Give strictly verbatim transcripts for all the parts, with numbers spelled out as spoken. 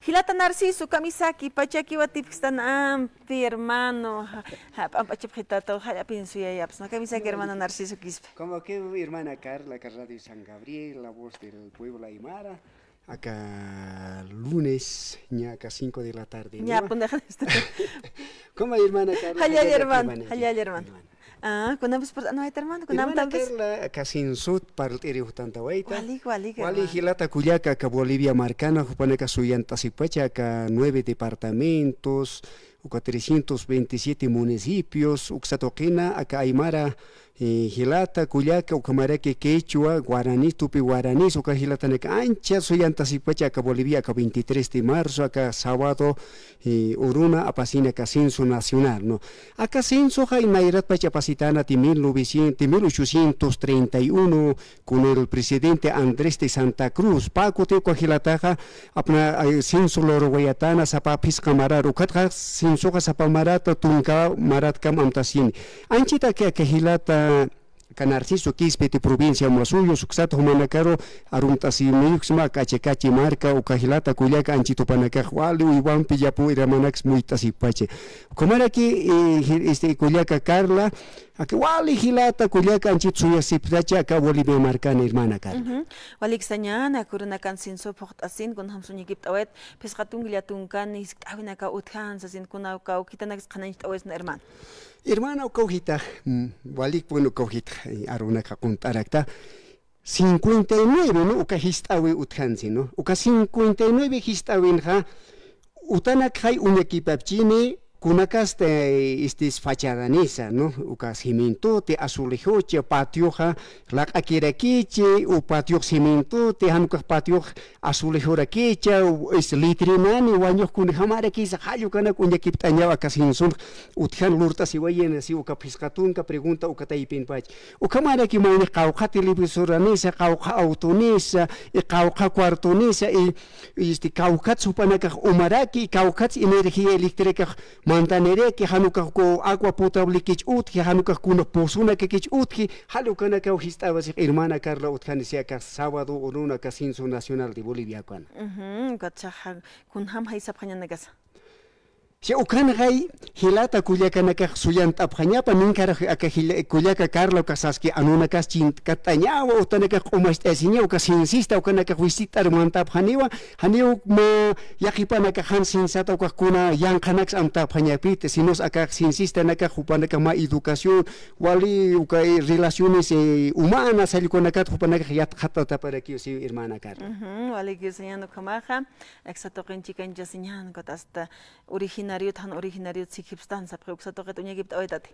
Jilata Narciso, kamisaki, pachakiwa tipkstan ampi, hermano. Ja, ja, p'amp'achipxitata, jallapin suyayapsma. Kamisaki, hermano Narciso Quispe. Como que hermana Carla, que Radio San Gabriel, la voz del pueblo aymara. Acá lunes, ña acá cinco de la tarde, ¿no? Ña, pundajnista. ¿Cómo, hermana Carla? Jallalla, hermano. Jallalla, hermano. Ah, kunapis purt'anwayta, hermano, kunapis. Hermana Carla, aka censo parlt'iri jutantawayta. Walik, walik, walik, hermano. Jilata kullaka aka Bolivia markana, jupanaka suyantasipacha aka nueve departamentos, uka trescientos veintisiete municipios, uksa tuqina, aka aymara, eh, jilata kullaka, ukhamaraki quechua, guaraní, tupi guaraní, uka jilatanaka ancha suyantasipacha aka Bolivia, aka veintitrés de marzo, aka sábado, eh, uruna apasina aka censo nacional, ¿no? Aka censoxa nayratpach apasitana ti mil novecientos, ti mil ochocientos treinta y uno, con el presidente Andrés de Santa Cruz. Pä kuti uka jilataxa apna, eh, censo lurawayatana sapa phisqa marar. Ukatxa censoxa sapa marata, tunka maratkam amtasini. Anchita aka, aka jilata, aka Narciso Quispe ti provincia Omasuyos, uksat jumanakaru arumt'asimiyuksma, aka Achacachi marka, uka jilata kullaka anchit jupanakax wali uywampi llapu irmanaks muyt'asipachi. Ukhamaraki, eh, ji-, este, kullaka Carla, aka wali jilata kullaka anchit suyasiptacha aka Bolivia markana, hermana Carla. Ujú. Waliksañan, aka urunakan censo phuqt'asin, kunjams uñakipt'awayt, phisqa tunka tunkan jiskt'awinaka utjan sasin, kuna uka kawkhitanaks qhanañcht'awaysna, hermano. Hermana, uka kawkhitax, mm, walikpun uka kawkhitax, eh, arunaka qunt'arakta. Cincuenta y nueve, ¿no? Uka jist'awi utjansi, ¿no? Uka cincuenta y nueve jist'awinxa, utanakxay uñakipapchini, kunakasti, este, fachadanisa, ¿no? Uka cimientoti, azulejocha, patioxa laq'akirakichi, u patiox cimientoti, jan ukax patiox azulejurakicha, u, es, litrinani, wañux kunjamarakisa, jall ukanak uñakipt'añaw aka censon utjan lurt'asiwayinasi, uka phisqa tunka pregunta uka taypinpach. Ukhamaraki mayni qawqha televisoranisa, qawqha autonisa, y qawqha cuartonisa, y, y, este, kawkhat jupanakax umaraki, y kawkhat energía eléctricax mantaniraki, jan ukax ku agua potablekich utji, jan ukax kuna pozonakakich utji, jall ukanakaw jist'awasix hermana Carla utjanisi aka sábado uruna aka censo nacional de Bolivia ukana. Ujú, ukatxa kunjam jaysapxañanakasa. Si ukanxay jilata kullakanakax suyant'apxañapa, ninkarax aka jila-, kullaka Carla ukax saski anunakas chintkatt'añawa, utanakax q'umacht'asiñawa, uka censista ukanakax visit'ar mantapxaniwa, janiw mä yaqhipanakax jan censata ukax kuna yanqhanaks amtapxañapiti, sinos aka cencistanakax jupanakax mä educación, wali uka, eh, relaciones, eh, humanas, jall ukanakat jupanakax yatxatataparakiw, si hermana Carla. Ujú, walikiw sañan ukhamaxa, aksa tuqin chikanchasiñan, ukat hasta originariot, jan originariot sikhipstan sapxi, uksa tuqit uñakipt'awaytati.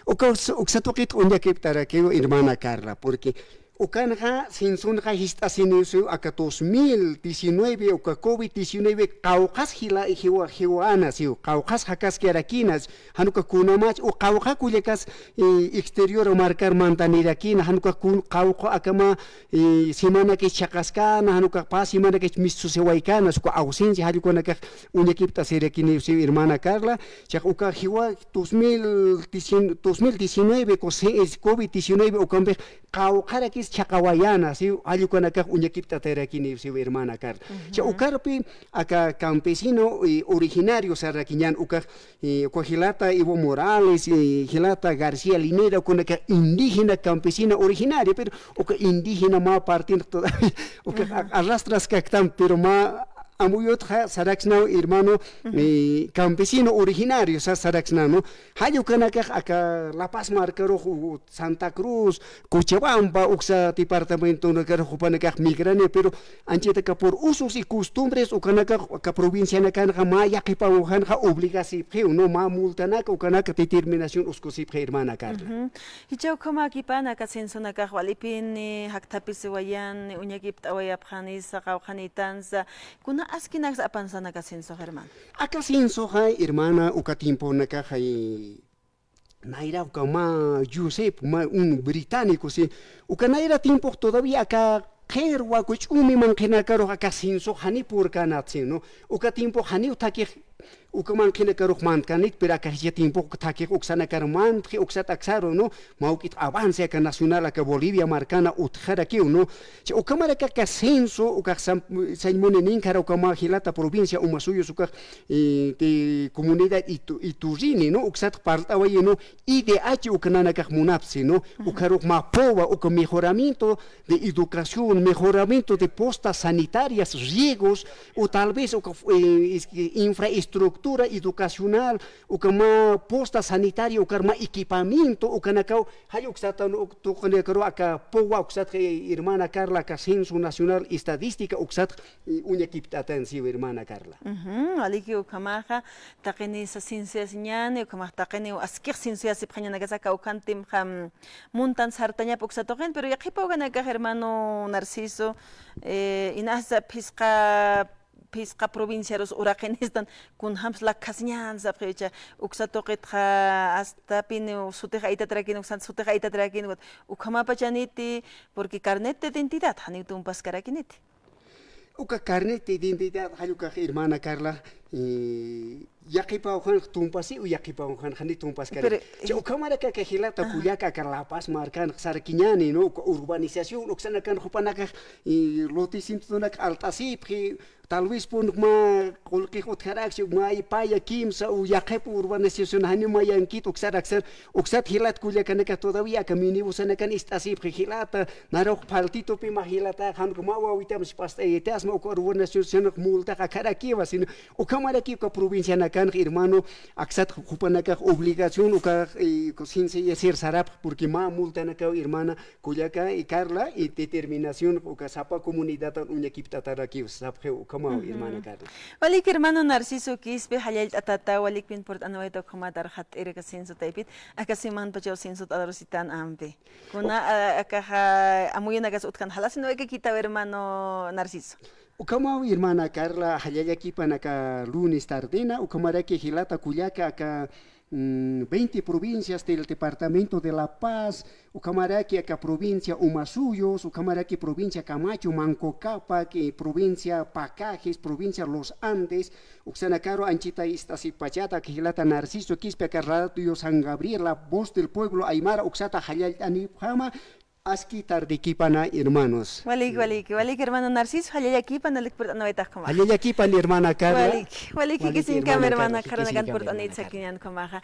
Uka, uksa tuqit uñakipt'arakiw, hermana Carla, porque ukanxa censonxa jist'asiniw siw aka dos mil diecinueve, uka covid diecinueve, qawqhas jila-, jiwa-, jiwana siw, qawqhas jakaskarakinas, jan ukax kunamach, u qawqha kullakas, eh, exterior markar mantanirakina, jan ukax kun-, qawqha akama, eh, semanakich chhaqaskana, jan ukax pä semanakich mistusiwaykana, uka ausencia, jall ukanakax uñakipt'asirakiniw siw hermana Carla, chax uka jiwa dos mil diecinueve, dos mil diecinueve, co-, se-, covid diecinueve, ukampix qawqharakis chhaqawayana, siw, jall ukanakax uñakipt'atarakiniw siw hermana Carla. Ujú. Cha ukarpi aka campesino, eh, originario sararakiñan ukax, eh, uka jilata Evo Morales, eh, jilata García Linera, ukanakax indígena campesina originaria, pero uka indígena mä partin todavía, uka, ujú, a-, arrastraskaktam, pero mä amuyutxa saraksnaw, hermano, ujú, eh, campesino originario sa-, saraksnaw, ¿no? Jall ukanakax aka La Paz markarux, u-, Santa Cruz, Cochabamba, uksa departamentonakarux jupanakax migrani, pero anchita aka por usos y costumbres ukanakax aka provincianakanxa mä yaqhipaw ujanxa obligasipxiw, ¿no? Mä multanaka ukanaka determinación uskusipxi, hermana Carla. Ujú. Jichha ukhamäkipana aka censonakax walipini jakthapisiwayan, uñakipt'awayapxanisa, qawqhanitansa, kuna askinaksa apansan aka censox, hermano. Aka censoxa, hermana, uka tiemponakaxa, eh, nayra uka mä Joseph, mä un británico, si, uka nayra tiempox todavía aka qhir waku ch'umi manqhinakarux aka censox janiw purkänat, si, ¿no? Uka tiempox janiw thakix uka manqhinakarux mantkanit, pero aka jichha tiempox thakix uksanakar mantxi, uksat aksaru, ¿no? Mä juk'it avance aka nacional aka Bolivia markana utjarakiw, ¿no? Chay ukhamarakax aka censo, ukax sam-, sañ munininkara ukhama jilata provincia Omasuyos ukax, eh, de comunidad Itu-, Iturini, ¿no? Uksat parlt'awayi, ¿no? I D H uka nanakax munapxi, ¿no? Ujú. Ukharux mä POVA, uka mejoramiento de educación, mejoramiento de postas sanitarias, riegos, o tal vez uka, eh, es que infraestructura educacional, uka mä posta sanitaria, ukar mä equipamiento, ukanakaw, jall uksata, ¿no? Tuqinakaru aka POVA uksat, eh, hermana Carla, aka Censo Nacional Estadística uksat, eh, uñakipt'atan siw, hermana Carla. Ujú, waliki ukhamaxa, taqini sasïsuyasiñäni, ukhamax taqiniw askix sïsuyasipxañanakasa, kawkhantimxa, mm, muntan sartañap uksa tuqin, pero yaqhipa ukanakax hermano Narciso, eh, inasa phisqa, phisqa provinciarus uraqinistan, kunjams lakhasiñän sapxiw, uksa tuqitxa hasta piniw sutix aytatarakin, uksan sutix aytatarakin, ukhamapachaniti, porque carnet de identidad janiw tumpaskarakiniti. Uka carnet de identidad, jall ukax hermana Carla, eh, yaqhipawjanx tumpasi o yaqhipawjanx jani tumpaskarakiw. Pero, chay eh, ukhamaraki aka jilata, ajá, kullaka aka La Paz markanx sarkiñäni, ¿no? Uka urbanización, uksanakan jupanakax, eh, lotecentonakax alt'asipxi, tal vez pun mä qullqix utjarakchi, mä paya kimsa o yaqhip urbanización jani mayankit, uksar aksar, uksat jilat kullakanakax todavía aka minibusanakan ist'asipxi jilata, narux faltitupi mä jilata, jan mä wawitam sipast'ayitasma, uka urbanización multax akharakiwa, sino ukhamaraki uka provincianakanx, hermano, aksat jupanakax obligación ukax, eh, conciencia sarapx, porque mä multanakaw, hermana, kullaka, eh, Carla, y determinación uka sapa comunidad uñakipt'atarakiw sapxiw ukhamaw, ujú, hermana Carla. Waliki hermano Narciso Quispe, jallallt'atata, walikpin purt'anwayta ukhamat arxat'iri aka censo taypit, aka simanpachaw censo t'adarusitän ampi. Kuna, o- a-, akaxa, amuyunakas utjan jalasinwayka kitaw hermano Narciso. Ukhamaw, hermana Carla, jallallakipan aka lunes tardena, ukhamaraki jilata kullaka aka, mm, veinte provincias del departamento de La Paz, ukhamaraki aka provincia Omasuyos, ukhamaraki provincia Camacho, Manco Cápac, eh, provincia Pacajes, provincia Los Andes, uksanakaru anchita ist'asipachata, aka jilata Narciso Quispe, aka Radio San Gabriel, La Voz del Pueblo Aymara, uksata jallallt'anipxama, aski tardikipana, hermanos. Walik, walik, walik, hermano Narciso, jallallakipana, lik purt'anwaytax ukhama. Jallallakipan, hermana Carla. Walik, walik, walik, jikisiñkam, hermana Carla, hermana, jikisiñkam, qharanakan purt'anit, hermana Carla, sakiñän ukhamaxa.